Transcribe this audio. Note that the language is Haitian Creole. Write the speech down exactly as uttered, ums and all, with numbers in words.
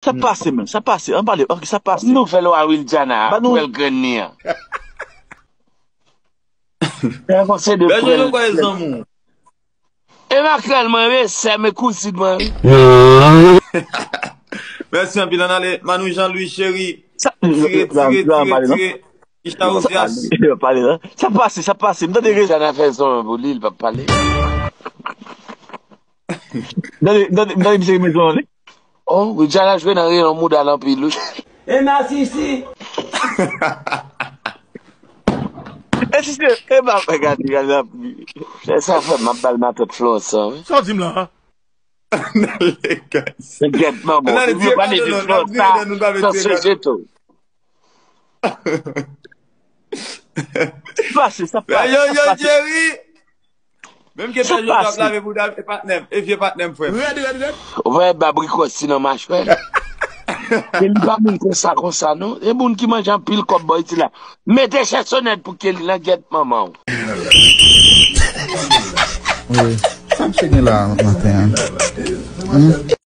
Sa pase, men. Sa pase. Ann pale. Ok, sa pase. Nou fè lwa Wiljana a, pou el grenn li an. Fè yon konsèy de Bèl prèl. Jojo kwè zanmi w. E makrèl mwen, wi, sè m e kouzin mwen, wi. Mèsi anpil, ann ale. Manou Jean Louis cheri. Sa, tire, tire, tire, tire. Kista Ozias. Sa pase, sa pase. M tande Rejana fè zon pou li, li p ap pale. Tande, tande, tande misye mezon li. Oh, Wiljana jwe nan reyon mouda l anpil, wi. E masisi. E si se, e ba fè gade, gade la. Fè sa fè, m ap ba l matant Florence, wi. Sa w di m la, a? Nan legas. Gèt manman. Nan legas, yo pale de Florence, sa, sa se jeto. Pase, sa pase, yo, yo, sa pase. Jerry. Menm ke Sa pèl yo t ap pase. Lave bouda, e patnè m, e vye patnè m, frè m. Rèd, rèd, rèd. Ou wè ba brikòs si nan machwè. Kelly pa moun konsa, konsa, non. E moun ki manje anpil kòb bò iti la. Mete chèsonèt pou Kelly, lan gèt manman w. Wi. Sa misye gen la maten an? Hmm?